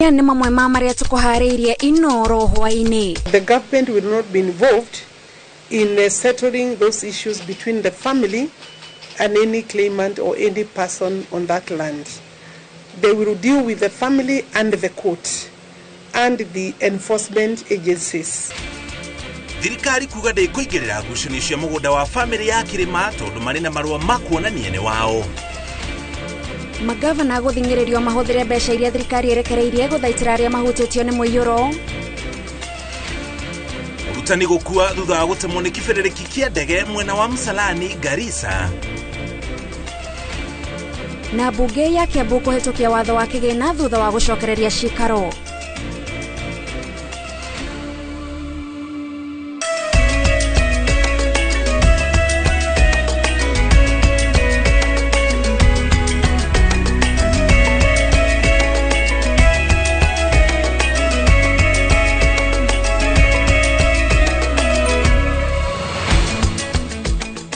Maya nĩ mamwe ma marĩa tũkũharĩirie Inoro hwainĩ. The government will not be involved in settling those issues between the family and any claimant or any person on that land. They will deal with the family and the court and the enforcement agencies. Thirikari kuga ndĩkũingĩrĩra ngucanio cia mũgũnda wa famĩlĩ ya Kĩrĩma tondũ marĩ na marũa ma kuonania nĩ wao. Magavana gũthing'ĩrĩrio mahũthĩre mbeca iria thirikari ĩrekereirie gũthaitĩra arĩa mahutĩtio nĩ mũiyũro. Mũrutani gũkua thutha wa gũtemwo nĩ kĩbĩrĩrĩki kĩa ndege mwena wa Msalani, Garissa. Na mbunge ya Kiambu kũhĩtũkia watho wa kĩgĩna thutha wa gũcokereria cikaro.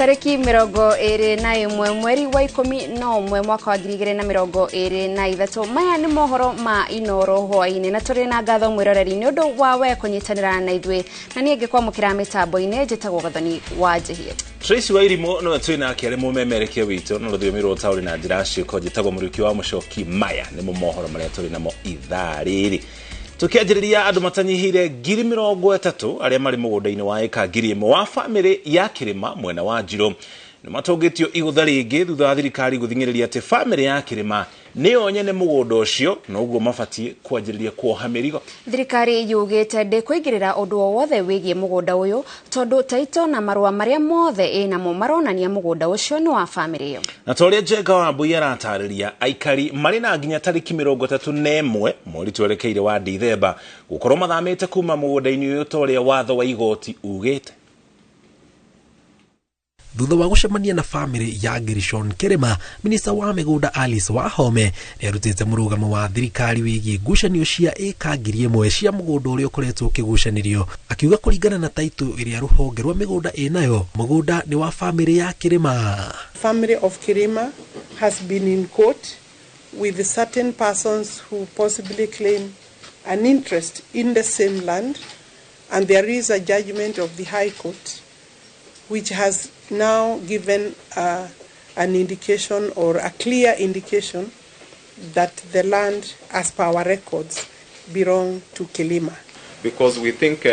Tariki 21 mweri wa 11 mwaka wa 2023. Maya nĩ mohoro ma Inoro hwainĩ na tũrĩ na ngatho mwĩroreri nĩ ũndũ wa we kũnyitanĩra na ithuĩ, na niĩ ngĩkwamũkĩra mĩtambo-inĩ njĩtagwo Gathoni wa Njihie. Tracy Wairimu nĩwe twĩ nake arĩ mũmemerekia witũ na rũthiomi rwa ũtaũri na njĩra ciĩko. Njĩtagwo Mũriũki wa Mũcoki. Maya nĩmo mohoro marĩa tũrĩ namo ithaa rĩrĩ. Tukianjĩrĩria andũ matanyihĩire 30,000 arĩa marĩ mũgũnda-inĩ wa ĩka 1,000 wa famĩlĩ ya Kĩrĩma mwena wa Njirũ nĩ matũngĩtio igũtha rĩngĩ thutha wa thirikari gũthing'ĩrĩria atĩ famĩlĩ ya Kĩrĩma nĩyo nyene mũgũnda ũcio na ũguo mabatiĩ kwanjĩrĩria kuoha mĩrigo. Thirikari yugĩte ndĩkũingĩrĩra ũndũ o wothe wĩgiĩ mũgũnda ũyũ tondũ taito na marũa marĩa mothe ĩnamo maronania mũgũnda ũcio nĩ wa famĩlĩ ĩyo. Na ta ũrĩa Njenga wa Mbui aratarĩria, aikari marĩ na nginya tarĩki 31 mweri twerekeire wa Dithemba gũkorwo mathamĩte kuma mũgũnda-inĩ ũyũ ta ũrĩa watho wa igoti ugĩte. Thutha wa gũcemania na famĩlĩ ya Gerishon Kĩrĩma, minista wa mĩgũnda Alice Wahome nĩarutĩte mũrũgamo wa thirikari wĩgiĩ ngucanio cia ĩka 1,000 cia mũgũnda ũrĩa ũkoretwo ũkĩgucanĩrio, akiuga kũringana na taitũ ĩrĩa rũhonge rwa mĩgũnda ĩnayo, mũgũnda nĩ wa famĩlĩ ya Kĩrĩma. Family of Kirima has been in court with certain persons who possibly claim an interest in the same land, and there is a judgment of the High Court which has now given an indication or a clear indication that the land, as per our records, belong to Kilima. Because we think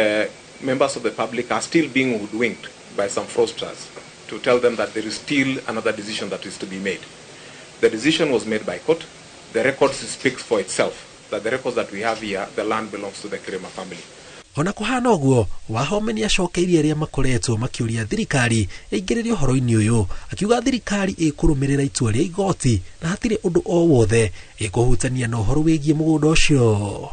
members of the public are still being hoodwinked by some fraudsters to tell them that there is still another decision that is to be made. The decision was made by court. The records speaks for itself, that the records that we have here, the land belongs to the Kirima family. Ona kũhana ũguo, Wahome nĩacokeirie arĩa makoretwo makĩũria thirikari ĩingĩrĩre ũhoro-inĩ ũyũ, akiuga thirikari ĩkũrũmĩrĩra itua rĩa igoti na hatirĩ ũndũ o wothe ĩkũhutania na ũhoro wĩgiĩ mũgũnda ũcio.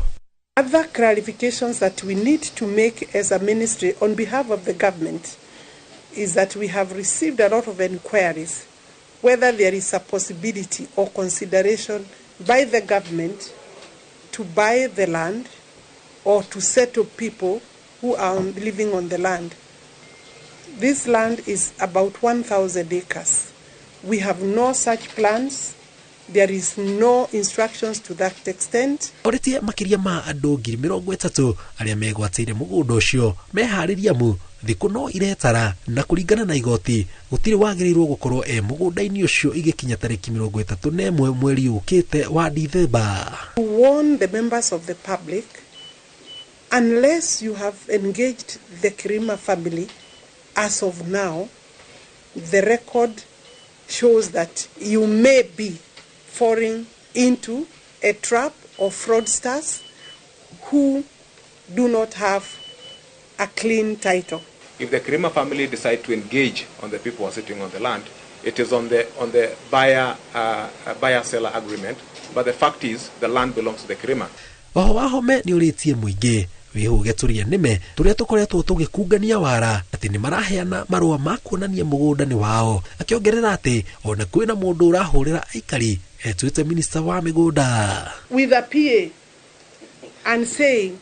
Other clarifications that we need to make as a ministry on behalf of the government is that we have received a lot of inquiries whether there is a possibility or consideration by the government to buy the land or to settle people who are living on the land. This land is about 1,000 acres. We have no such plans. There is no instructions to that extent. Orĩtie makĩria ma andũ 30,000 arĩa megwatĩire mũgũnda ũcio meharĩria mu thikũ no iretara, na kũringana na igoti gũtirĩ wagĩrĩirwo gũkorwo e mũgũnda-inĩ ũcio igĩkinya tarĩki 31 mweri ũkĩte wa Dithemba. To warn the members of the public, unless you have engaged the Kirima family, as of now, the record shows that you may be falling into a trap of fraudsters who do not have a clean title. If the Kirima family decide to engage on the people who are sitting on the land, it is on the buyer-seller agreement. But the fact is, the land belongs to the Kirima. Oho Wahome nĩ ũrĩtie mũingĩ wĩhũge tũrĩa nĩme tũrĩa tũkoretwo tũgĩkungania wara atĩ nĩ maraheana marũa ma kuonania mũgũnda nĩ wao, akĩongerera atĩ ona kwĩna mũndũ ũrahũrĩra aikari etuĩte minista wa mĩgũnda. With a PA and saying,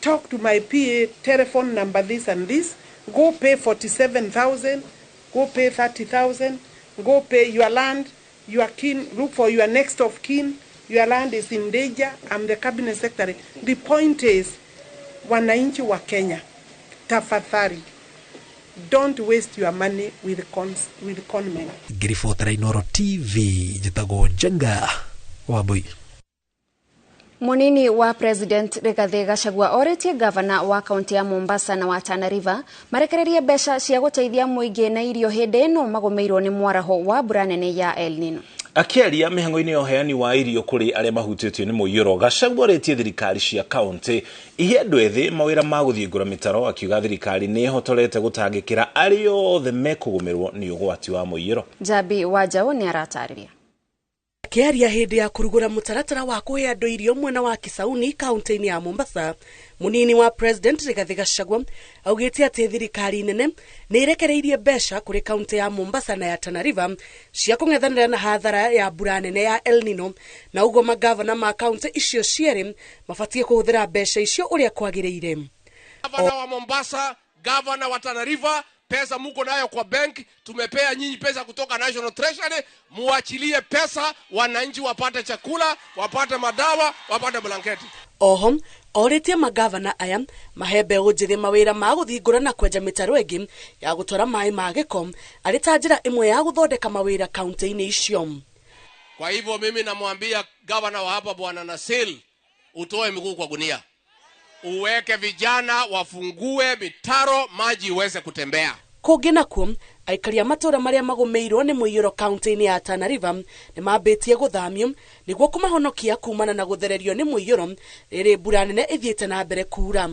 talk to my PA, telephone number this and this, go pay 47,000, go pay 30,000, go pay your land, your kin, look for your next of kin. Your land is in danger. I'm the cabinet secretary. The point is, wananchi wa Kenya, tafadhali, don't waste your money with conmen. Ngĩribotera Inooro TV njĩtagwo Njenga Wambui. Munini wa President Rigathi Gachagua oretie gavana wa kaunti ya Mombasa na wa Tana River marekererie mbeca cia gũteithia mũingĩ na irio hĩndĩ ĩno magũmĩirwo nĩ mwaraho wa mbura nene ya El Nino. Akĩaria mĩhang'o-inĩ ya ũheani wa irio kũrĩ arĩa mahutĩtio nĩ mũiyũro, Gachagua orĩtie thirikari cia kaunti ihe andũ ethĩ mawĩra ma gũthingũra mĩtaro, akiuga thirikari nĩ ĩhotorete gũtangĩkĩra arĩa othe mekũgũmĩrwo nĩ ũgwati wa mũiyũro. Njambi wa Njaũ nĩ aratarĩria. Akĩaria hĩndĩ ya kũrugũra mũtaratara wa kũhe andũ irio mwena wa Kisauni kaunti-inĩ ya Mombasa, munini wa President Rigathi Gachagua augĩte atĩ thirikari nene nĩ ĩrekereirie mbeca kũrĩ kaunti ya Mombasa na ya Tana River cia kũng'ethanĩra na hathara ya mbura nene ya El Nino, na ũguo magavana ma kaunti icio cierĩ mabatiĩ kũhũthĩra mbeca icio ũrĩa kwagĩrĩire. Gavana wa Mombasa, gavana wa Tana River, pesa muko nayo kwa bank, tumepea nyinyi pesa kutoka National Treasury, muachilie pesa wananchi wapate chakula, wapate madawa, wapate blanketi. Oho orĩtie magavana aya mahe mbeũ njĩthĩ mawĩra ma gũthingũra na kwenja mĩtaro ĩngĩ ya gũtwara maĩ ma gĩko arĩ ta njĩra ĩmwe ya gũthondeka mawĩra kaunti-inĩ icio. Kwa hivyo mimi namwambia gavana wa hapa Bwana Nasil, utoe miguu kwa gunia, uweke vijana wafungue mitaro maji iweze kutembea. Kũngĩ nakuo aikari a matũũra marĩa magũmĩirwo nĩ mũiyũro kaunti-inĩ ya Tana River nĩ mambĩtie gũthamio nĩguo kũmahonokia kumana na gũthererio nĩ mũiyũro rĩrĩ mbura nene ĩthiĩte na mbere kuura.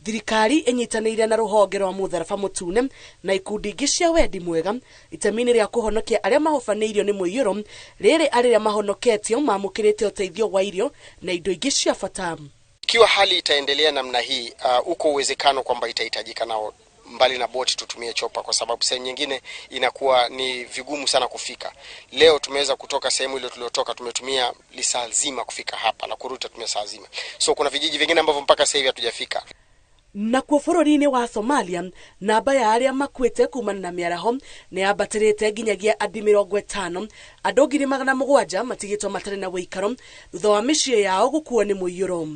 Thirikari ĩnyitanĩire na rũhonge rwa mũtharaba mũtune na ikundi ingĩ cia wendi mwega itemi-inĩ rĩa kũhonokia arĩa mahobanĩirio nĩ mũiyũro rĩrĩ arĩa mahonoketio mamũkĩrĩte ũteithio wa irio na indo ingĩ cia bata. Ikiwa hali itaendelea namna hii, uko uwezekano kwamba itahitajika nao mbali na boti tutumie chopa, kwa sababu sehemu nyingine inakuwa ni vigumu sana kufika. Leo tumeweza kutoka sehemu ile tuliotoka, tumetumia lisaa zima kufika hapa na kurudi tutumia saa zima. So kuna vijiji vingine ambavyo mpaka sasa hivi hatujafika. Nakuo bũrũri-inĩ wa Somalia namba ya arĩa makuĩte kumana na mĩaraho nĩ yambatĩrĩte nginyagia andũ 50, andũ 700 matigĩtwo matarĩ na ũikaro thutha wa mĩciĩ yao gũkuo nĩ mũiyũro.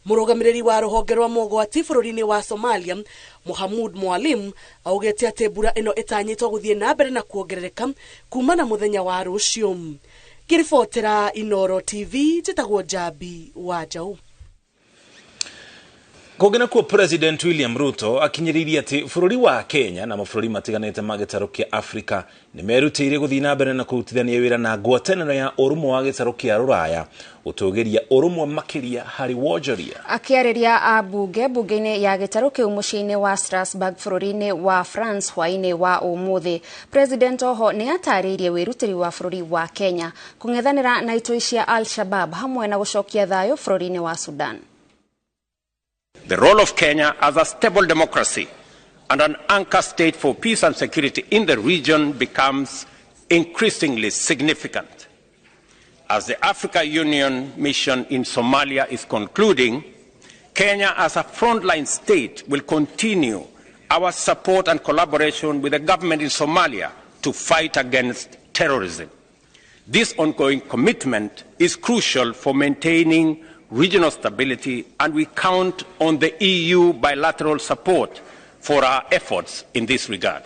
Mũrũgamĩrĩri wa rũhonge rwa mogwati bũrũri-inĩ wa Somalia Mohamud Mwalim augĩte atĩ mbura ĩno ĩtanyĩtwo gũthiĩ na mbere na kuongerereka kuma na mũthenya wa rũciũ. Ngĩribotera Inooro TV njĩtagwo Njambi wa Njaũ. Kũngĩ nakuo President William Ruto akinyĩrĩirie atĩ bũrũri wa Kenya na mabũrũri matiganĩte ma gĩtarũ kĩa Afrika nĩ merutĩire gũthiĩ na mbere na kũrutithania wĩra na ngwatanĩro ya ũrũmwe wa gĩtarũ kĩa Rũraya gũtũgĩria ũrũmwe makĩria harĩ wonjoria. Akĩarĩria ambunge bunge-inĩ ya gĩtarũ kĩu mũciĩ-inĩ wa Strasbourg bũrũri-inĩ wa France hwaĩ-inĩ wa ũmũthĩ, President oho nĩ atarĩirie wĩrutĩri wa bũrũri wa Kenya kũng'ethanĩra na itoi cia Al-Shabaab hamwe na gũcokia thayũ bũrũri-inĩ wa Sudan. The role of Kenya as a stable democracy and an anchor state for peace and security in the region becomes increasingly significant. As the Africa Union mission in Somalia is concluding, Kenya as a frontline state will continue our support and collaboration with the government in Somalia to fight against terrorism. This ongoing commitment is crucial for maintaining regional stability, and we count on the EU bilateral support for our efforts in this regard.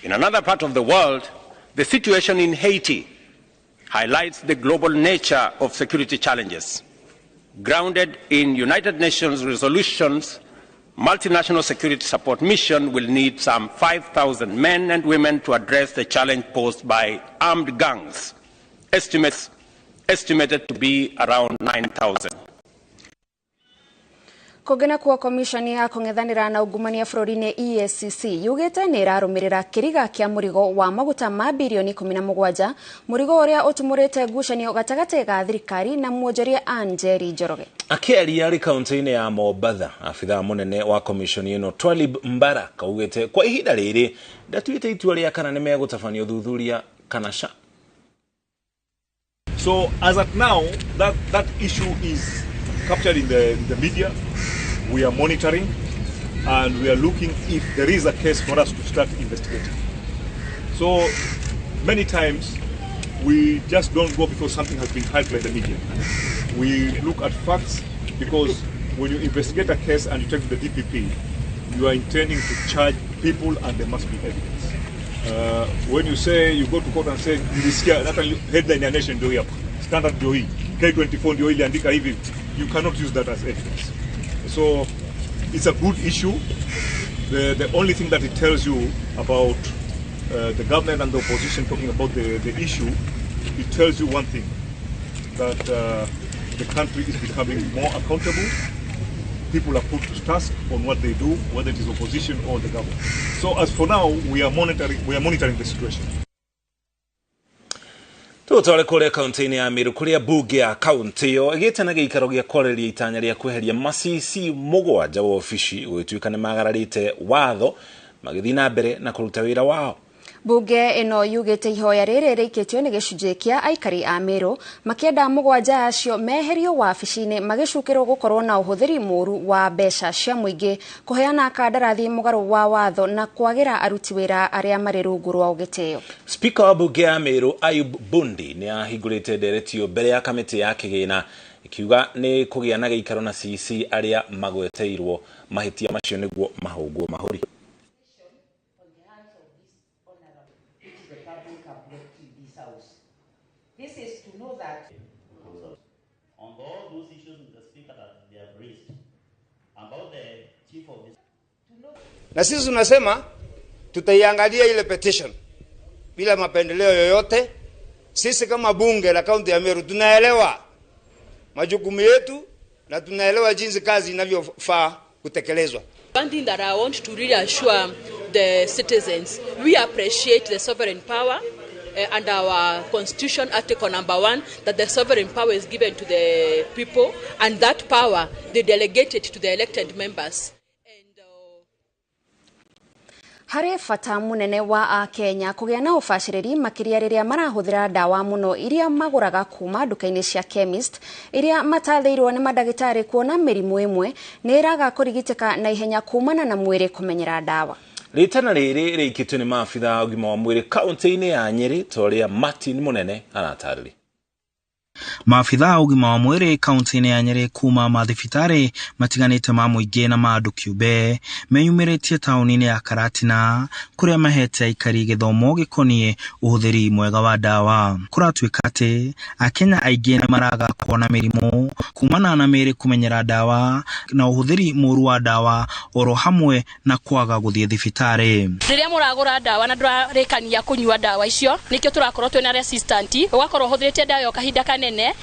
In another part of the world, the situation in Haiti highlights the global nature of security challenges. Grounded in United Nations resolutions, multinational security support mission will need some 5,000 men and women to address the challenge posed by armed gangs, estimated to be around 9,000. Kũngĩ nakuo komishoni ya kũng'ethanĩra na ungumania bũrũri-inĩ EACC yugĩte nĩ ĩrarũmĩrĩra kĩriga kĩa mũrigo wa maguta ma birioni 17, mũrigo ũrĩa ũtumũrĩte ngucanio gatagatĩ ga thirikari na mwonjoria Anne Njeri Njoroge. Akĩaria arĩ kaunti-inĩ ya Mombatha, abithaa mũnene wa komishoni ĩno Twalib Mbarak augĩte kwa ihinda rĩrĩ ndatuĩte itua rĩa kana nĩ megũtabania ũthuthuria kana ca. So as at now, that issue is captured in the media. We are monitoring and we are looking if there is a case for us to start investigating. So many times We just don't go because something has been hyped by the media. We look at facts, because when you investigate a case and you take to the DPP, you are intending to charge people and there must be evidence. When you say you go to court and say nilisikia hata headline ya Nation ndio hii hapa, Standard ndio hii, K24 ndio iliandika hivi, you cannot use that as evidence. So it's a good issue. The only thing that it tells you about the government and the opposition talking about the issue, it tells you one thing, that the country is becoming more accountable. People are put to task on what they do, whether it is opposition or the government. So as for now, we are monitoring the situation. Tũtware kũrĩa kaunti-inĩ ya Meru kũrĩa mbunge ya kaunti ĩyo ĩgĩte na gĩikaro gĩa kwarĩrĩria itanya rĩa kweheria macici 7 wa obici gũgĩtuĩka nĩ magararĩte watho magĩthiĩ na mbere na kũruta wĩra wao. Bunge ĩno yugĩte ihoya rĩrĩ rĩikĩtio nĩ gĩcunjĩ kĩa aikari a Meru makĩenda 7 acio meherio wabici-inĩ magĩcukĩrwo gũkorwo na ũhũthĩri mũru wa mbeca cia mũingĩ, kũheana kandarathi mũgarũ wa watho na kwagĩra aruti wĩra arĩa marĩ rungu rwao gĩtĩo. Spika wa bunge ya Meru Ayub Bundi nĩ ahingũrĩte ndereti ĩyo mbere ya kamĩtĩ ya kĩgĩna ikiuga nĩ kũgĩa na gĩikaro na CC arĩa magweteirwo mahĩtia macio nĩguo mahũngwo mahũri. This is to know that on all those issues, Mr. Speaker, that they have raised about the chief of this. Na sisi tunasema tutaiangalia ile petition bila mapendeleo yoyote. Sisi kama bunge la kaunti ya Meru tunaelewa majukumu yetu na tunaelewa jinsi kazi inavyofaa kutekelezwa. One thing that I want to really assure the citizens, we appreciate the sovereign power and our constitution article number 1, that the sovereign power is given to the people, and that power they delegate it to the elected members. Harĩ bata mũnene wa Akenya kũgĩa na ũbacĩrĩri makĩria rĩrĩa marahũthĩra ndawa mũno iria magũraga kuma nduka-inĩ cia chemist iria matathĩirwo nĩ mandagĩtarĩ, kuona mĩrimũ ĩmwe nĩ ĩraga kũrigitĩka na ihenya kumana na mwĩrĩ kũmenyera ndawa. Rĩtana rĩrĩ rĩikĩtio nĩ maabitha a ũgima wa mwĩrĩ kaunti-inĩ ya Nyĩrĩ ta ũrĩa Martin Mũnene aratarĩria. Maabitha a ũgima wa mwĩrĩ kaunti-inĩ ya Nyĩrĩ kuma mathibitarĩ matiganĩte ma mũingĩ na ma andũ kĩũmbe meyumĩrĩtie taũni-inĩ ya Karatina kũrĩa mahete aikari gĩthomo gĩkoniĩ ũhũthĩri mwega wa ndawa. Kũratuĩka atĩ Akenya aingĩ nĩ maraga kuona mĩrimũ kumana na mĩĩrĩ kũmenyera ndawa na ũhũthĩri mũru wa ndawa oro hamwe na kwaga gũthiĩ thibitarĩ. Rĩrĩa mũragũra ndawa na ndũrarĩkania kũnyua ndawa icio, nĩkĩo tũrakorwo twĩna resistant, ũgakorwo ũhũthĩrĩte ndawa ĩyo kahinda kanene,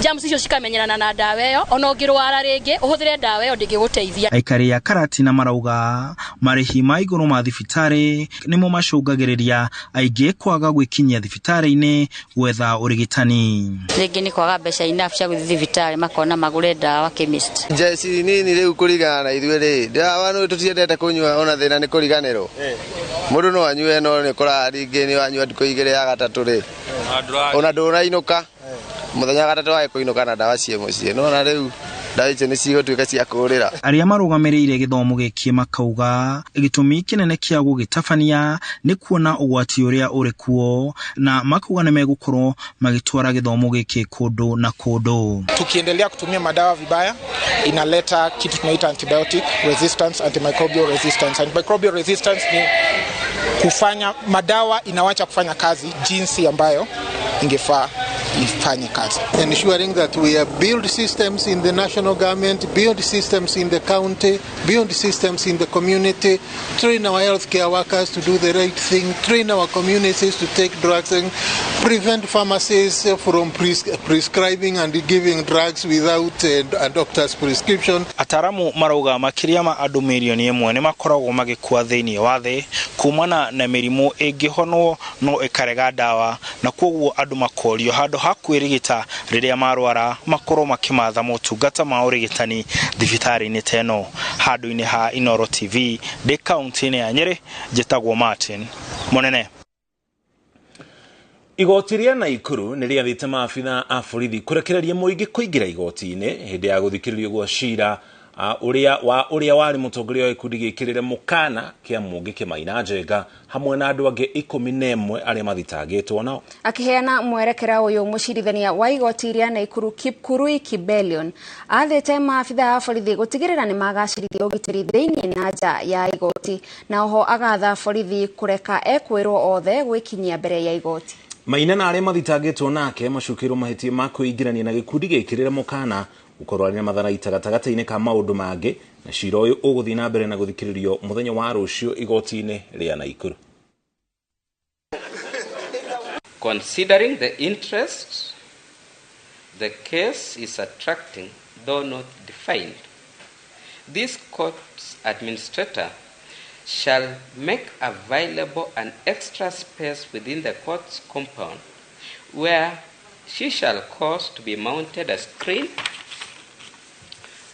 germs icio cikamenyerana na ndawa ĩyo, ona ũngĩrwara rĩngĩ ũhũthĩre ndawa ĩyo ndĩngĩgũteithia. Aikari a Karatina marauga marĩhi ma igũrũ ma thibitarĩ nĩmo macũngagĩrĩria aingĩ kwaga gwĩkinyia thibitarĩ-inĩ gwetha ũrigitani. Rĩngĩ nĩ kwaga mbeca enough cia gũthiĩ thibitarĩ, makona magũre ndawa chemist. Njeci nini rĩu kũringana na ithuĩ rĩ, ndawa no tũtiendete kũnyua, ona thĩna nĩ kũriganĩrwo. Mũndũ no anyue no nĩ ũkoraga rĩngĩ nĩ wanyua ndukũ 2 ya gatatũ rĩ, ona ndũrainũka muthenya gatatũ wa kũinũka na ndawa ciĩ mũciĩ, no na rĩu ndawa icio nĩ cigũtuĩka cia kũũrĩra. Arĩa marũgamĩrĩire gĩthomo gĩkĩ makauga gĩtũmi kĩnene kĩa gũgĩtabania nĩ kuona ũgwati ũrĩa ũrĩ kuo, na makauga nĩ megũkorwo magĩtwara gĩthomo gĩkĩ kũndũ na kũndũ. Tukiendelea kutumia madawa vibaya inaleta kitu tunaita antibiotic resistance, antimicrobial resistance. Antimicrobial resistance ni kufanya madawa inawacha kufanya kazi jinsi ambayo ingefaa ifanye kazi. Ensuring that we have built systems in the national government, build systems in the county, build systems in the community, train our healthcare workers to do the right thing, train our communities to take drugs and prevent pharmacies from prescribing and giving drugs without a doctor's prescription. Ataramu marauga makĩria ma andũ mirioni 1 nĩ makoragwo magĩkua thĩinĩ wa thĩ kumana na mĩrimũ ĩngĩhonwo no ĩkarega ndawa, na kwoguo andũ makorio handũ ha kwĩrigita rĩrĩa marwara makorwo makĩmatha motungata ma ũrigitani thibitarĩ-inĩ ta ĩno. Handũ-inĩ ha Inooro TV ndĩ kaunti-inĩ ya Nyĩrĩ, njĩtagwo Martin Mũnene. Igoti rĩa Naikuru nĩ rĩathĩte maabitha a borithi kũrekereria mũingĩ kũingĩra igoti-inĩ hĩndĩ ya gũthikĩrĩrio gwa cira Uria warĩ mũtongoria wa gĩkundi gĩkĩrĩre mũkana kĩa Mũngĩkĩ Maina Njenga hamwe na andũ angĩ 11 arĩa mathitangĩtwo nao. Akĩheana mwerekera ũyũ, mũcirithania wa igoti rĩa Naikuru Kipkurui Kibelion athĩte maabitha a borithi gũtigĩrĩra nĩ magacĩrithia ũgitĩri thĩinĩ na nja ya igoti, na oho agatha borithi kũreka ekwĩrwo othe gwĩkinyia mbere ya igoti. Maina na arĩa mathitangĩtwo nake macukĩirwo mahĩtia ma kwĩingĩrania na gĩkundi gĩkĩrĩre mũkana gũkorwo arĩ na matharaita gatagatĩ-inĩ ka maũndũ mangĩ, na cira ũyũ ũgũthiĩ na mbere na gũthikĩrĩrio mũthenya wa rũciũ igoti-inĩ rĩa Naikuru. Considering the interest the case is attracting, though not defined, this court's administrator shall make available an extra space within the court's compound where she shall cause to be mounted a screen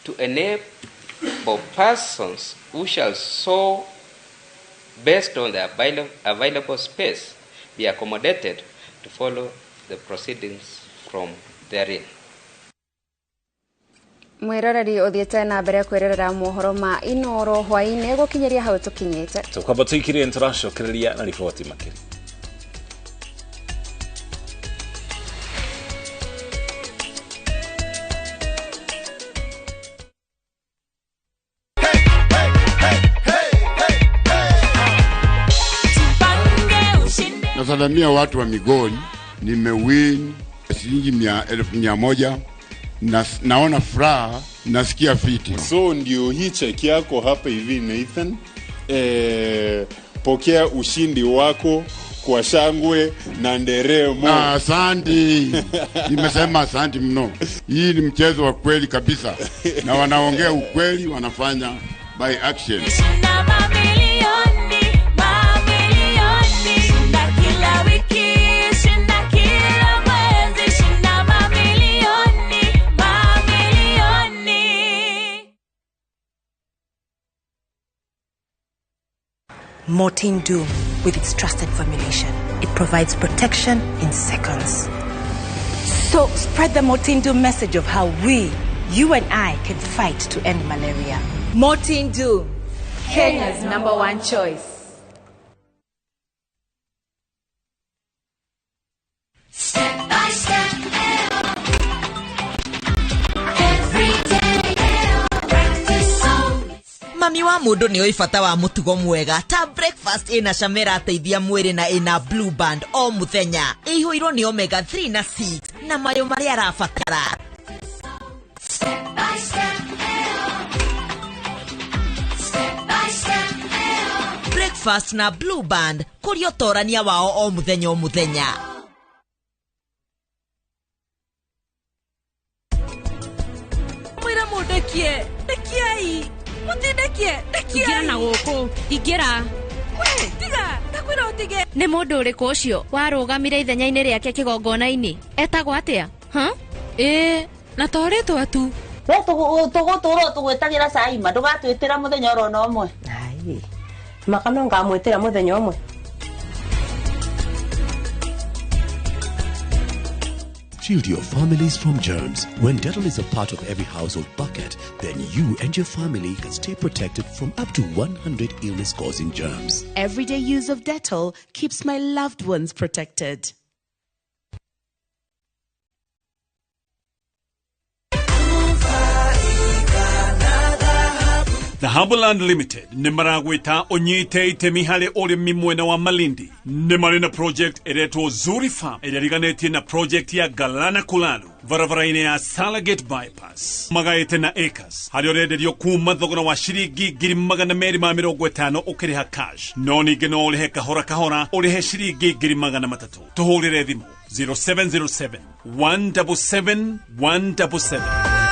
to enable persons who shall so, based on the available space, be accommodated to follow the proceedings from therein. Mwiroreri uthiete na mbere kwirorera mohoro ma Inoro hwaini gukinyiria hau tukinyite. Tukwamba tuikirie nturacokereria na riboti makiri. Nasalamia watu wa Migori, nimewin shilingi 1,100 na naona furaha, nasikia fiti. So ndio hii cheki yako hapa hivi Nathan, pokea ushindi wako kwa shangwe na nderemo. Asante. Nimesema asante mno. Hii ni mchezo wa kweli kabisa. Na wanaongea ukweli, wanafanya by action. Mortein Doom, with its trusted formulation, it provides protection in seconds. So spread the Mortein Doom message of how we, you and I, can fight to end malaria. Mortein Doom, Kenya's #1 choice. Step by step, every day, practice on. Mami wa mundu ni oi bata wa mutugo mwega ta breakfast ina camera ateithia mwiri na ina blue band o muthenya ihuirwo ni omega 3 na 6 na mayo maria arabatara. Step by step, step by step, breakfast na blue band kuri utorania wao o muthenya o muthenya. Mwira mundekie ndekiai mutindekie ndekiai ingira na guku ingira we tiga ndakwira utige. Ni mundu uriku ucio warugamire ithenya-ini riake kigongona-ini etagwo atia? Ha ii na toritwa tu we tuguturwo tugwitagira caima ndugatwitira muthenya orona umwe. Ai makano ngamwitira muthenya umwe. Shield your families from germs. When Dettol is a part of every household bucket, then you and your family can stay protected from up to 100 illness-causing germs. Everyday use of Dettol keeps my loved ones protected. Dhahabuland Limited nĩ maragwĩta ũnyite itemi harĩ ũrĩmi mwena wa Malindi. Nĩ marĩ na project ĩretwo Zuri Farm ĩrĩa ĩriganĩtie na project ya Galana Kulalu barabara-inĩ ya Salagate Bypass. Magaĩte na acres harĩa ũrenderio kuma thogora wa ciringi 250 ũkĩrĩha cash, no ningĩ no ũrĩhe kahora kahora ũrĩhe ciringi 300. Tũhũrĩre thimũ 0707 177 177.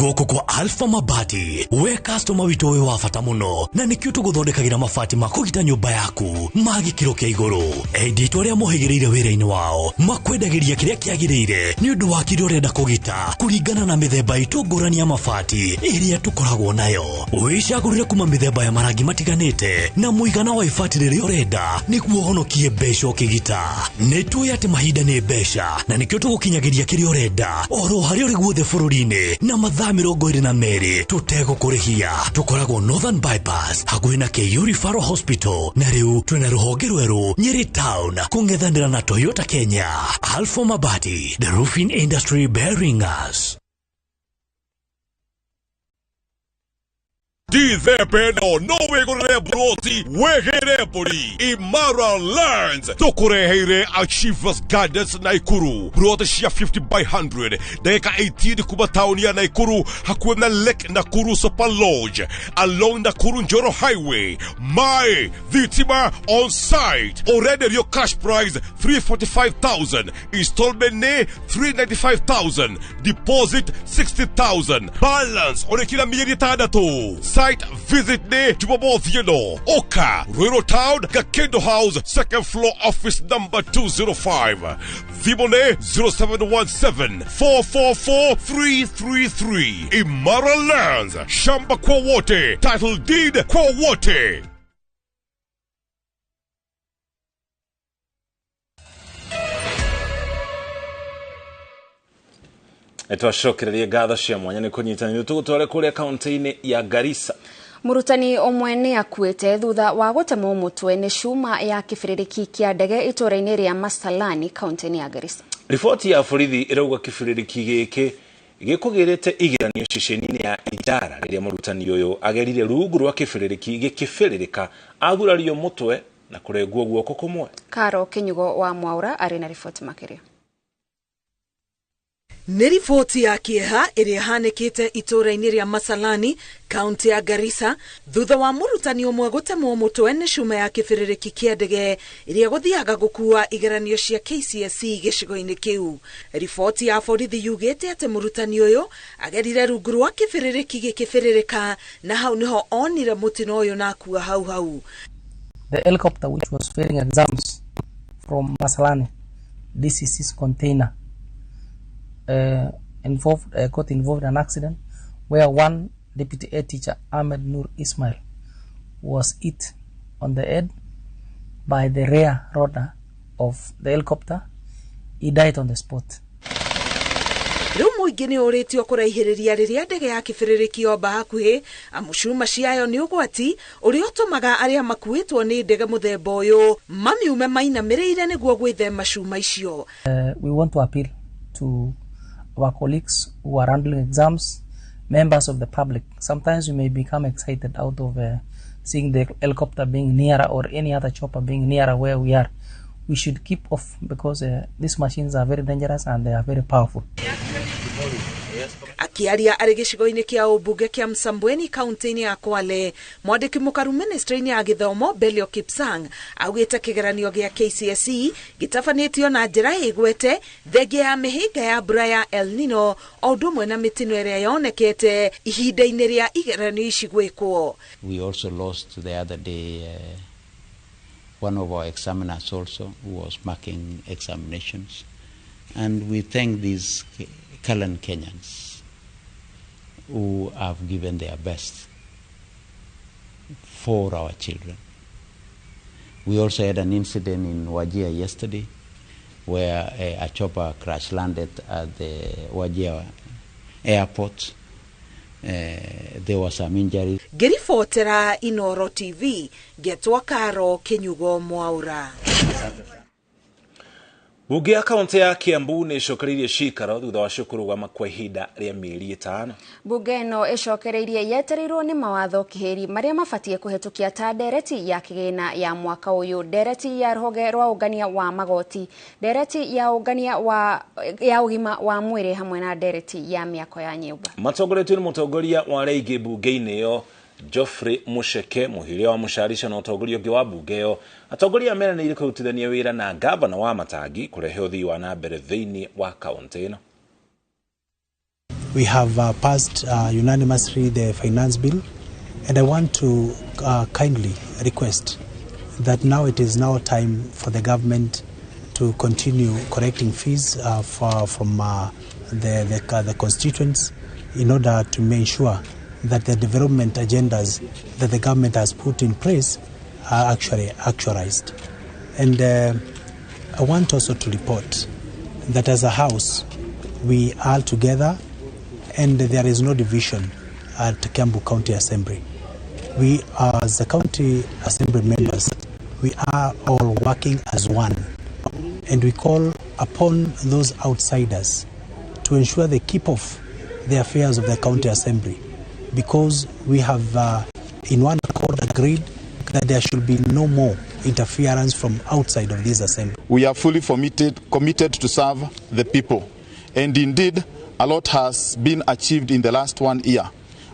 Gũkũ kwa Alpha Mabati, we customer witũ wĩ wa bata mũno, na nĩkĩo tũgũthondekagĩra mabati ma kũgita nyũmba yaku ma gĩkĩro kĩa igũrũ. Endia aitũ arĩa mohĩgĩrĩire wĩra-inĩ wao makwendagĩria kĩrĩa kĩagĩrĩire nĩ ũndũ wa kĩrĩa ũrenda kũgita kũringana na mĩthemba itũ ngũrani ya mabati ĩrĩa tũkoragwo nayo. Wĩcagũrĩre kuma mĩthemba ya marangi matiganĩte na mũigana wa ibati rĩrĩa ũrenda nĩguo ũhonokie mbeca ũkĩgita. Nĩ tũĩ atĩ mahinda nĩ mbeca na nĩkĩo tũgũkinyagĩria kĩrĩa ũrenda oro harĩa ũrĩ guothe bũrũri-inĩ na mathaa 22 tũtegũkũrĩhia. Tũkoragwo Northern Bypass hakuhĩ na KU Referral Hospital, na rĩu twĩna rũhonge rwerũ Nyeri Town kũng'ethanĩra na Toyota Kenya. Alpha Mabati, the roofing industry bearing us. Ndithemba ĩno no wĩgũrĩre mburoti wĩgĩre mbũri. Imara Lands tũkũreheire Achievers Gardens Naikuru, mburoti cia 50 by 100 ndagĩka 18 kuma taũni ya Naikuru hakuhĩ na Lake Nakuru Super Lodge along Nakuru Njoro Highway. Maĩ thitima on site, ũrenderio cash price 345,000, installment nĩ 395,000, deposit 60,000, balance ũrĩkĩra mĩeri 6. Site visit ni Jumamothi ĩno. Oka Ruiru Town, Gakindo House, second floor, office number 205. Thimũ nĩ 0717 444 333. Imara Lands, shamba kwa wote, title deed kwa wote. Twacokererie ngatho cia mwanya nĩ kũnyitanĩra tũgũtware kũrĩa kaunti-inĩ ya Garissa. Mũrutani ũmwe nĩ akuĩte thutha wa gũtemwo mũtwe nĩ cuma ya kĩbĩrĩrĩki kĩa ndege itũũra-inĩ rĩa Masalani kaunti-inĩ ya Garissa. Riboti ya borithi ĩrauga kĩbĩrĩrĩki gĩkĩ gĩkũgĩrĩte igeranio ceceni-inĩ ya Ijara rĩrĩa mũrutani ũyũ agerire rungu rwa kĩbĩrĩrĩki gĩkĩbĩrĩrĩka agurario mũtwe na kũrengwo guoko kũmwe. Karo Kinyugo wa Mwaura arĩ na riboti makĩria. Nĩ riboti ya kĩeha ĩrĩa ĩhanĩkĩte itũũra-inĩ rĩa Masalani kaunti ya Garissa thutha wa mũrutani ũmwe gũtemwo mũtwe nĩ cuma ya kĩbĩrĩrĩki kĩa ndege ĩrĩa gũthiaga gũkua igeranio cia KCSE gĩcigo-inĩ kĩu. Riboti ya borithi yugĩte atĩ mũrutani ũyũ agerire rungu rwa kĩbĩrĩrĩki gĩkĩbĩrĩrĩka na hau nĩho onire mũtino ũyũ na akua hau hau. The helicopter which was failing exams from Masalani DCC's container got involved in an accident where one deputy head teacher, Ahmed Nur Ismail, was hit on the head by the rear rotor of the helicopter. He died on the spot. Rĩu mũingĩ nĩ ũrĩtio kũraihĩrĩria rĩrĩa ndege ya kĩbĩrĩrĩki yomba hakuhĩ amu cuma ciayo nĩ ũgwati ũrĩa ũtũmaga arĩa makuĩtwo nĩ ndege mũthemba ũyũ mamiume mainamĩrĩire nĩguo gwĩthema cuma icio. We want to appeal to our colleagues who are handling exams, members of the public. Sometimes we may become excited out of seeing the helicopter being nearer or any other chopper being nearer where we are. We should keep off because these machines are very dangerous and they are very powerful. Akiaria arĩ gĩcigo-inĩ kĩa ũmbunge kĩa Msambweni kaunti-inĩ ya Kwale, mwandĩki mũkaru ministry-inĩ ya gĩthomo Belio Kipsang augĩte kĩgeranio gĩa KCSE gĩtabanĩtio na njĩra ĩgwete thengia ya mĩhĩnga ya mbura ya El Nino o ũndũ ũmwe na mĩtino ĩrĩa yonekete ihinda-inĩ rĩa igeranio ici gwĩkwo. We also lost the other day one of our examiners also who was marking examinations, and we thank these gallant Kenyans who have given their best for our children. We also had an incident in Wajir yesterday where a chopper crash landed at the Wajir airport. There were some injuries. Ngĩribotera Inoro TV, ngetwo Karo Kinyugo Mwaura. Bunge ya kaunti ya Kiambu nĩ ĩcokereirie cikaro thutha wacio kũrũgama kwa ihinda rĩa mĩeri 5. Bunge ĩno ĩcokereirie yetereirwo nĩ mawatho kĩhĩri marĩa mabatiĩ kũhetũkia ta ndereti ya kĩgĩna ya mwaka ũyũ, ndereti ya rũhonge rwa ũngania wa magoti, ndereti ya ũngania wa ya ũgima wa mwĩrĩ hamwe na ndereti ya mĩako ya nyũmba. Matongoretio nĩ mũtongoria wa arĩa aingĩ bunge-inĩ ĩyo Geoffrey Musheke, mũhĩrĩga wa Mũcarisha na ũtongoria ũngĩ wa bunge ĩyo. Atongoria meranĩire kũrutithania wĩra na gavana wa Matangi kũrehe ũthii wa na mbere thĩinĩ wa kaunti ĩno. We have passed unanimously the finance bill, and I want to kindly request that now it is now time for the government to continue collecting fees from the constituents in order to make sure that the development agendas that the government has put in place are actually actualized. And I want also to report that as a house, we are together and there is no division at Kiambu County Assembly. We, as the County Assembly members, we are all working as one, and we call upon those outsiders to ensure they keep off the affairs of the County Assembly, because we have in one accord agreed that there should be no more interference from outside of this assembly. We are fully committed to serve the people, and indeed a lot has been achieved in the last 1 year.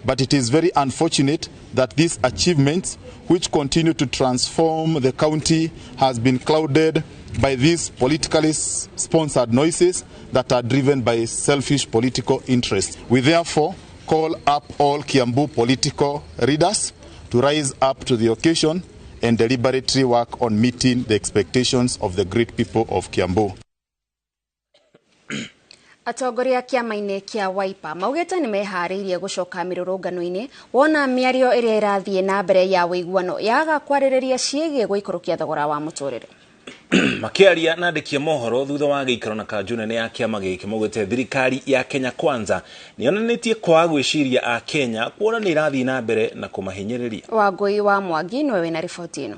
But it is very unfortunate that these achievements, which continue to transform the county, has been clouded by these politically sponsored noises that are driven by selfish political interests. We therefore call up all Kiambu political leaders to rise up to the occasion and deliberately work on meeting the expectations of the great people of Kiambu. Atongoria kĩama-inĩ kĩa Wiper maugĩte nĩ meharĩirie gũcoka mĩrũrũngano-inĩ wona mĩario ĩrĩa ĩrathiĩ na mbere ya ũiguano yaga kwarĩrĩria ciĩgiĩ gũikũrũkia thogora wa mũtũrĩre. Makĩaria na andĩki a mohoro thutha wa gĩikaro na kanjũ nene ya kĩama gĩkĩ maugĩte thirikari ya Kenya Kwanza nĩyonanĩtie kwaga gwĩciria a Kenya kuona nĩ ĩrathiĩ na mbere na kũmahinyĩrĩria. Wangũi wa Mwangi nĩwe wĩna riboti ĩno.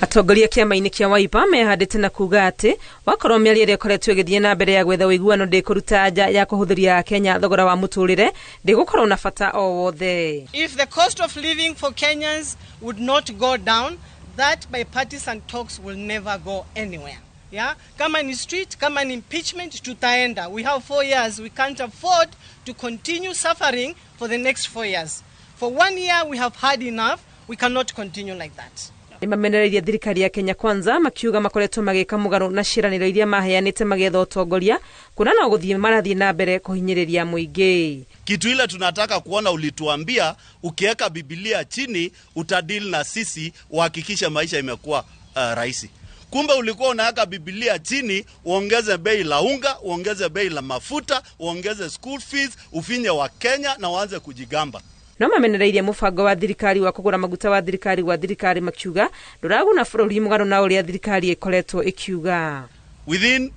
Atongoria kĩama-inĩ kĩa Wiper mehandĩte na kuga atĩ wakorwo mĩario ĩrĩa ĩkoretwo ĩgĩthiĩ na mbere ya gwetha ũiguano ndĩkũruta nja ya kũhũthĩria Kenya thogora wa mũtũrĩre ndĩgũkorwo na bata o wothe. If the cost of living for Kenyans would not go down, that bipartisan talks will never go anywhere. Yeah? Kama ni street, kama ni impeachment, tutaenda. We have 4 years. We can't afford to continue suffering for the next 4 years. For 1 year, we have had enough. We cannot continue like that. Nĩmamenereirie thirikari ya Kenya Kwanza makiuga makoretwo magĩka mũgarũ na ciĩranĩro iria maheanĩte magĩetha ũtongoria kuona no gũthiĩ marathiĩ na mbere kũhinyĩrĩria mũingĩ. Kitu ile tunataka kuona, ulituambia ukiweka Biblia chini utadili na sisi uhakikishe maisha imekuwa rahisi. Kumbe ulikuwa unaweka Biblia chini uongeze bei la unga, uongeze bei la mafuta, uongeze school fees, ufinye wa Kenya na uanze kujigamba. No mamenereirie mũbango wa thirikari wa kũgũra maguta wa thirikari makiuga ndũraguna bũrũri mũgarũ na ũrĩa thirikari ĩkoretwo ĩkiuga. Within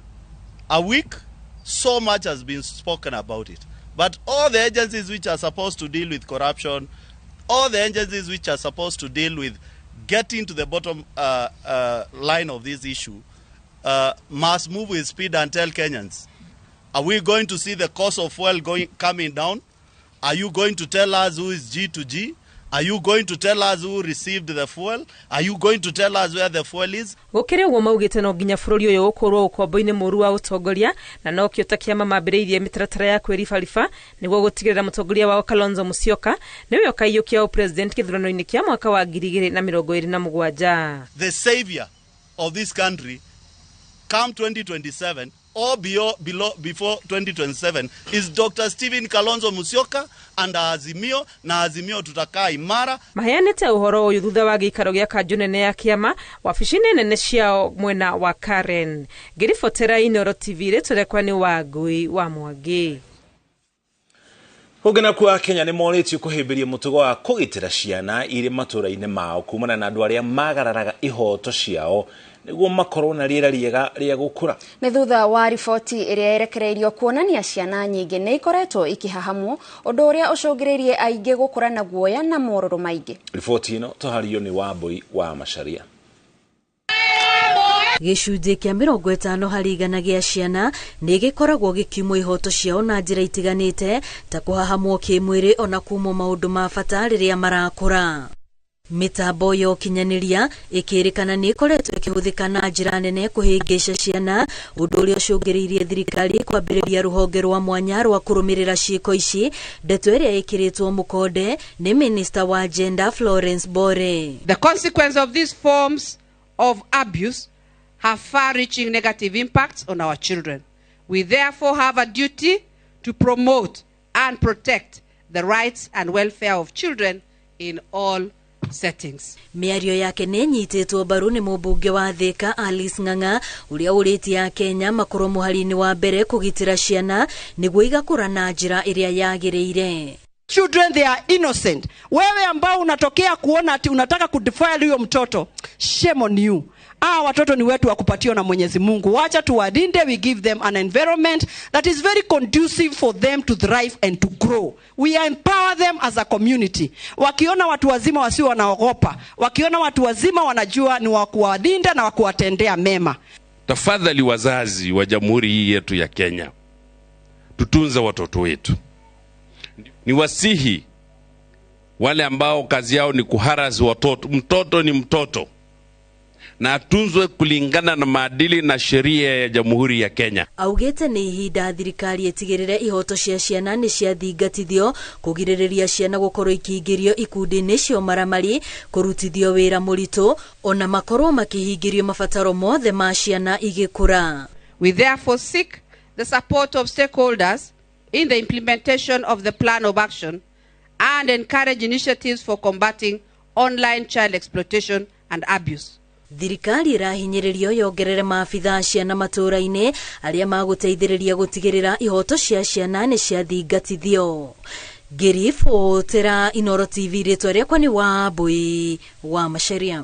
a week, so much has been spoken about it. But all the agencies which are supposed to deal with corruption, all the agencies which are supposed to deal with getting to the bottom line of this issue must move with speed and tell Kenyans, are we going to see the cost of fuel coming down? Are you going to tell us who is G to G? Are you going to tell us who received the fuel? Are you going to tell us where the fuel is? Gũkĩrĩ ũguo maugĩte no nginya bũrũri ũyũ ũkũrwo ũkombo-inĩ mũũru wa ũtongoria na nokĩo ta kĩama mambĩrĩirie mĩtaratara ya kwĩribariba nĩguo gũtigĩrĩra mũtongoria wao Kalonzo Musyoka nĩwe ũkaiyũkia ũpresident gĩthurano-inĩ kĩa mwaka wa 2027. The savior of this country come 2027 or before 2027 is Dr. Stephen Kalonzo Musyoka and Azimio, na Azimio tutakaa imara. Maheanĩte ũhoro ũyũ thutha wa gĩikaro gĩa kanjũ nene ya kĩama wabici-inĩ nene ciao mwena wa Karen. Ngĩribotera Inooro TV rĩtwa rĩakwa nĩ Wangũi wa Mwangi. Kũngĩ nakuo Akenya nĩ morĩtio kũhĩmbĩria mũtugo wa kũgitĩra ciana irĩ matũũra-inĩ mao kumana na andũ arĩa magararaga ihoto ciao nĩguo makorwo na rĩera rĩega rĩa gũkũra. Nĩ thutha wa riboti ĩrĩa yerekereirio kuonania ciana nyingĩ nĩ ikoretwo ikĩhahamwo, ũndũ ũrĩa ũcũngĩrĩirie aingĩ gũkũra na guoya na morũrũ maingĩ. Riboti ĩno tũhario nĩ Wambui wa Macharia. Gĩcunjĩ kĩa 50 harĩ igana gĩa ciana nĩ gĩkoragwo gĩkiumwo ihoto ciao na njĩra itiganĩte ta kũhahamwo kĩmwĩrĩ ona kumwo maũndũ ma bata rĩrĩa marakũra. Mĩtambo ya ũkinyanĩria ĩkĩrĩkana nĩ ĩkoretwo ĩkĩhũthĩka na njĩra nene kũhĩngĩca ciana, ũndũ ũrĩa ũcũngĩrĩirie thirikari kwambĩrĩria rũhonge rwa mwanya rwa kũrũmĩrĩra ciĩko ici, ndeto ĩrĩa ĩkĩrĩtwo mũkonde nĩ Minister wa Gender Florence Bore. The consequence of these forms of abuse have far-reaching negative impacts on our children. We therefore have a duty to promote and protect the rights and welfare of children in all settings. Mĩario yake nĩ ĩnyitĩtwo mbaru nĩ mũmbunge wa Thika Alice Ng'ang'a ũrĩa ũrĩtie Akenya makorwo mũhari-inĩ wa mbere kũgitĩra ciana nĩguo igakũra na njĩra ĩrĩa yagĩrĩire. Children, they are innocent. Wewe ambao unatokea kuona ati unataka kudefile huyo mtoto, shame on you. Hawa watoto ni wetu wa kupatiwa na Mwenyezi Mungu. Wacha tuwalinde, we give them an environment that is very conducive for them to thrive and to grow. We empower them as a community. Wakiona watu wazima wasio wanaogopa, wakiona watu wazima wanajua ni wa kuwalinda na wa kuwatendea mema. Tafadhali wazazi wa jamhuri hii yetu ya Kenya, tutunze watoto wetu. Ni wasihi wale ambao kazi yao ni kuharas watoto. Mtoto ni mtoto na atunzwe kulingana na maadili na sheria ya Jamhuri ya Kenya. Augĩte nĩ ihinda thirikari ĩtigĩrĩre ihoto cia ciana nĩ ciathingatithio kũgirĩrĩria ciana gũkorwo ikĩingĩrio ikundi-inĩ cia ũmaramari, kũrutithio wĩra mũritũ ona makorwo makĩhingĩrio mabataro mothe ma ciana igĩkũra. We therefore seek the support of stakeholders in the implementation of the plan of action and encourage initiatives for combating online child exploitation and abuse. Thirikari ĩrahinyĩrĩrio yongerere maabithaa a ciana matũũra-inĩ arĩa magũteithĩrĩria gũtigĩrĩra ihoto cia ciana nĩ ciathingatithio. Ngĩribotera Inooro TV, rĩtwa rĩakwa nĩ Wambui wa Macharia.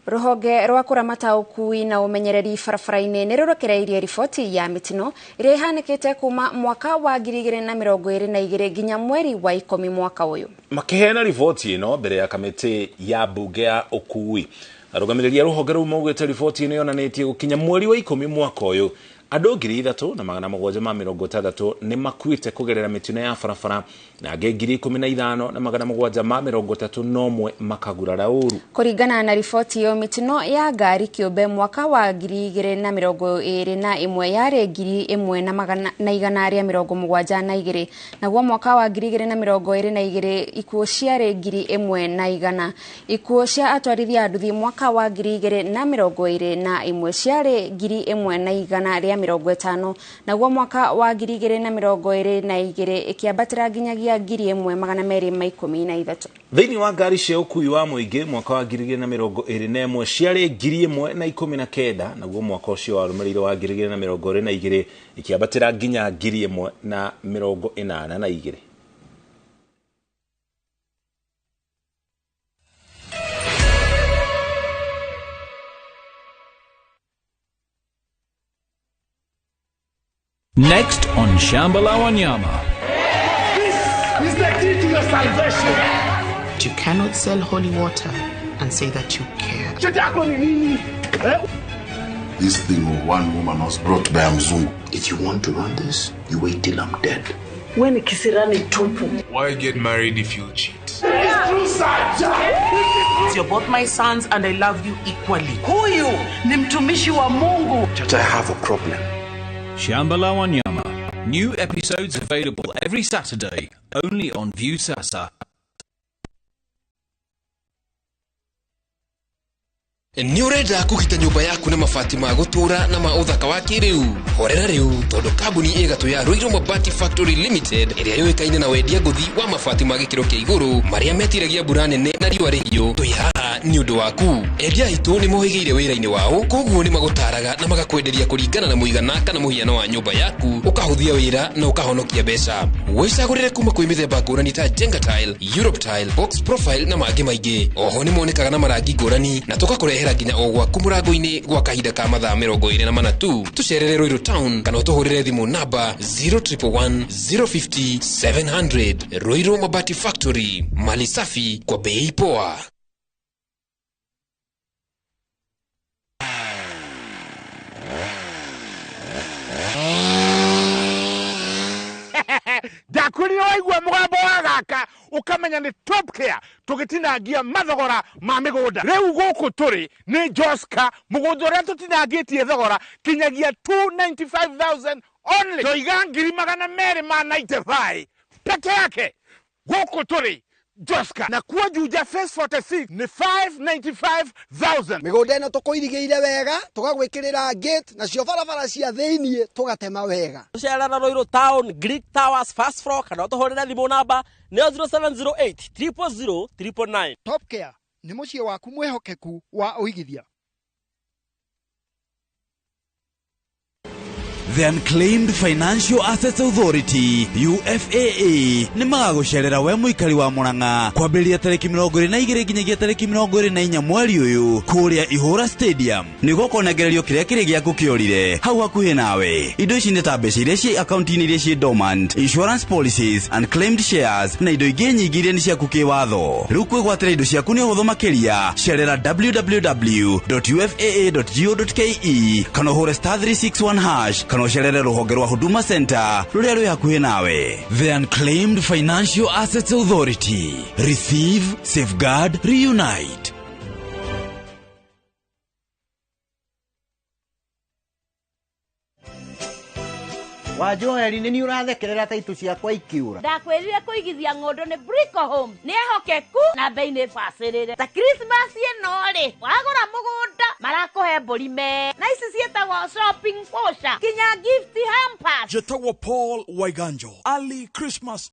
Rũhonge rwa kũramata ũkui na ũmenyereri barabara-inĩ nĩ rũrekereirie riboti ya mĩtino ĩrĩa ĩhanĩkĩte kuma mwaka wa 2022 nginya mweri wa 10 mwaka ũyũ. Makĩheana riboti ĩno mbere ya kamĩtĩ ya mbunge ya ũkui, arũgamĩrĩri a rũhonge rũu maugĩte riboti ĩno yonanĩtie gũkinya mweri wa 10 mwaka ũyũ andũ 3760 nĩ makuĩte kũgerera mĩtino ya barabara na angĩ 15731 makagurara ũru. Kũringana na riboti ĩyo, mĩtino ya ngari kĩũmbe mwaka wa 2021 yarĩ 1172, naguo mwaka wa 2022 ikuũ ciarĩ 1100. Ikuũ cia atwarithia a nduthi mwaka wa 2021 ciarĩ 1150, naguo mwaka wa 2022 ĩkĩambatĩra nginyagia 1213. Thĩinĩ wa ngari cia ũkui wa mũingĩ mwaka wa 2021 ciarĩ 1019, naguo mwaka ũcio warũmĩrĩire wa 2022 ĩkĩambatĩra nginya 1082. Next on Shamba la Wanyama. This is the key to your salvation. You cannot sell holy water and say that you care. This thing of one woman was brought by a Mzungu. If you want to run this, you wait till I'm dead. When kisirani tupu. Why get married if you cheat? It's true, sir. You're both my sons and I love you equally. Huyu ni mtumishi wa Mungu. But I have a problem. Shamba la Wanyama. New episodes available every Saturday, only on Viusasa. Nĩ ũrenda kũgita nyũmba yaku na mabati ma gũtũũra na ma ũthaka wa kĩrĩu? Horera rĩu tondũ kambuni ĩgatũ ya Ruiru Mabati Factory Limited ĩrĩa yũĩkaine na wendia ngũthi wa mabati ma gĩkĩro kĩa igũrũ marĩa metiragia mbura nene na riũa rĩhiũ, twĩ haha nĩ ũndũ waku. Endia aitũ nĩ mohĩgĩire wĩra-inĩ wao, koguo nĩ magũtaraga na magakwenderia kũringana na mũigana kana mũhiano wa nyũmba yaku, ũkahũthia wĩra na ũkahonokia mbeca. Wĩcagũrĩre kuma kwĩ mĩthemba ngũrani ta Jenga Tile, Europe Tile, Box Profile na mangĩ maingĩ. Oho nĩ monekaga na marangi ngũrani na tũgakũrehera nginya o gwaku mũrango-inĩ gwa kahinda ka mathaa 24 tu. Tũcerere Ruiru Town kana ũtũhũrĩre thimũ namba 0111 050 700. Ruiru Mabati Factory, mali safi kwa bei poa. Ndakwĩrire waigua mũgambo wa gaka ũkamenya nĩ Top Care tũgĩtinangia mathogora ma mĩgũnda. Rĩu gũkũ tũrĩ nĩ Joska, mũgũnda ũrĩa tũtinangĩtie thogora kinyagia 295,000 only. Toiga 295,000 peke yake. Gũkũ tũrĩ Joska na kuo Juja phase 46 nĩ 595,000. Mĩgũnda ĩno tũkũirigĩire wega, tũgagwĩkĩrĩra gate, nacio barabara cia thĩiniĩ tũgatema wega. Tũcerera Ruiru Town, Greek Towers, first floor, kana ũtũhũrĩre thimũ namba nĩyo 0708 000 999. Top Care nĩ mũciĩ waku mwĩhokeku wa ũigithia. The Unclaimed Financial Assets Authority UFAA nĩ magagũcerera we mũikari wa Murang'a kwambĩrĩria tarĩki 22 nginyagia tarĩki 24 mweri ũyũ kũrĩa Ihũra Stadium nĩguo kũnengererio kĩrĩa kĩrĩ gĩaku kĩorire hau hakuhĩ nawe. Indo ici nĩ ta mbeca iria ciĩ akaunti-inĩ iria ciĩ dormant, insurance policies, unclaimed shares na indo ingĩ nyingĩ iria nĩ ciaku kĩwatho. Rĩu kwĩgwatĩra indo ciaku nĩ ũhũthũ makĩria. Cerera www.ufaa.go.ke kana ũhũre *361# kana ũcerere rũhonge rwa Huduma Center rũrĩa rwĩ hakuhĩ nawe. The Unclaimed Financial Assets Authority. Receive, safeguard, reunite. Wa Joeli nĩ niĩ ũrathekerera ta itũ ciakwa ikiũra. Ndakwĩrire kũigithia ng'ũndũ nĩ Brico Homes nĩ ehokeku na bei nĩ bacĩrĩre. Ta Christmas ĩno rĩ, wagũra mũgũnda marakũhe mbũri me na ici ciĩtagwo shopping voucher kinya gift hampers. Njĩtagwo Paul Waiganjo. Early Christmas